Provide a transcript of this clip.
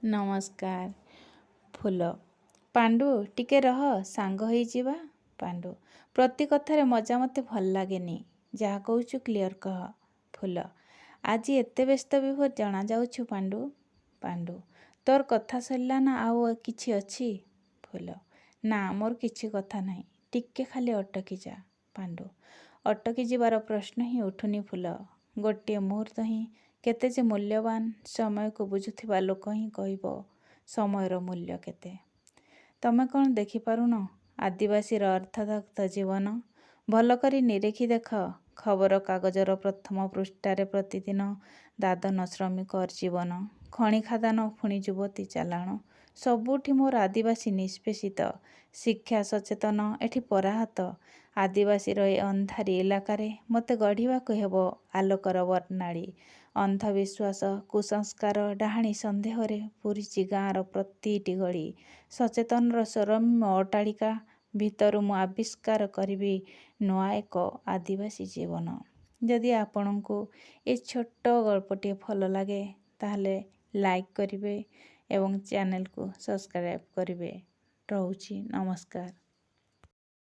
ନମସ୍କାର। ଫୁଲ, ପାଣ୍ଡୁ ଟିକେ ରହ, ସାଙ୍ଗ ହେଇଯିବା। ପାଣ୍ଡୁ, ପ୍ରତି କଥାରେ ମଜା ମୋତେ ଭଲ ଲାଗେନି। ଯାହା କହୁଛୁ କ୍ଲିଅର କହ। ଫୁଲ, ଆଜି ଏତେ ବ୍ୟସ୍ତ ବିଭୋର ଜଣାଯାଉଛୁ ପାଣ୍ଡୁ। ପାଣ୍ଡୁ, ତୋର କଥା ସରିଲା ନା ଆଉ କିଛି ଅଛି? ଫୁଲ, ନା, ମୋର କିଛି କଥା ନାହିଁ। ଟିକେ ଖାଲି ଅଟକି ଯା। ପାଣ୍ଡୁ, ଅଟକି ଯିବାର ପ୍ରଶ୍ନ ହିଁ ଉଠୁନି ଫୁଲ। ଗୋଟିଏ ମୁହୂର୍ତ୍ତ ହିଁ କେତେ ଯେ ମୂଲ୍ୟବାନ, ସମୟକୁ ବୁଝୁଥିବା ଲୋକ ହିଁ କହିବ ସମୟର ମୂଲ୍ୟ କେତେ। ତମେ କ'ଣ ଦେଖିପାରୁନ ଆଦିବାସୀର ଅର୍ଦ୍ଧଦଗ୍ଧ ଜୀବନ? ଭଲକରି ନିରେଖି ଦେଖ। ଖବରକାଗଜର ପ୍ରଥମ ପୃଷ୍ଠାରେ ପ୍ରତିଦିନ ଦାଦନ ଶ୍ରମିକର ଜୀବନ, ଖଣି ଖାଦାନ, ପୁଣି ଯୁବତୀ ଚାଲାଣ। ସବୁଠି ମୋର ଆଦିବାସୀ ନିଷ୍ପେଷିତ। ଶିକ୍ଷା ସଚେତନ ଏଠି ପରାହତ। ଆଦିବାସୀର ଏ ଅନ୍ଧାରୀ ଇଲାକାରେ ମୋତେ ଗଢ଼ିବାକୁ ହେବ ଆଲୋକର ବର୍ଣ୍ଣାଳୀ। ଅନ୍ଧବିଶ୍ୱାସ, କୁସଂସ୍କାର, ଡାହାଣୀ ସନ୍ଦେହରେ ପୂରିଛି ଗାଁର ପ୍ରତିଟି ଗଳି। ସଚେତନର ସୁରମ୍ୟ ଅଟ୍ଟାଳିକା ଭିତରୁ ମୁଁ ଆବିଷ୍କାର କରିବି ନୂଆ ଏକ ଆଦିବାସୀ ଜୀବନ। ଯଦି ଆପଣଙ୍କୁ ଏ ଛୋଟ ଗଳ୍ପଟିଏ ଭଲ ଲାଗେ, ତାହେଲେ ଲାଇକ୍ କରିବେ ଏବଂ ଚ୍ୟାନେଲକୁ ସବସ୍କ୍ରାଇବ୍ କରିବେ। ରହୁଛି, ନମସ୍କାର।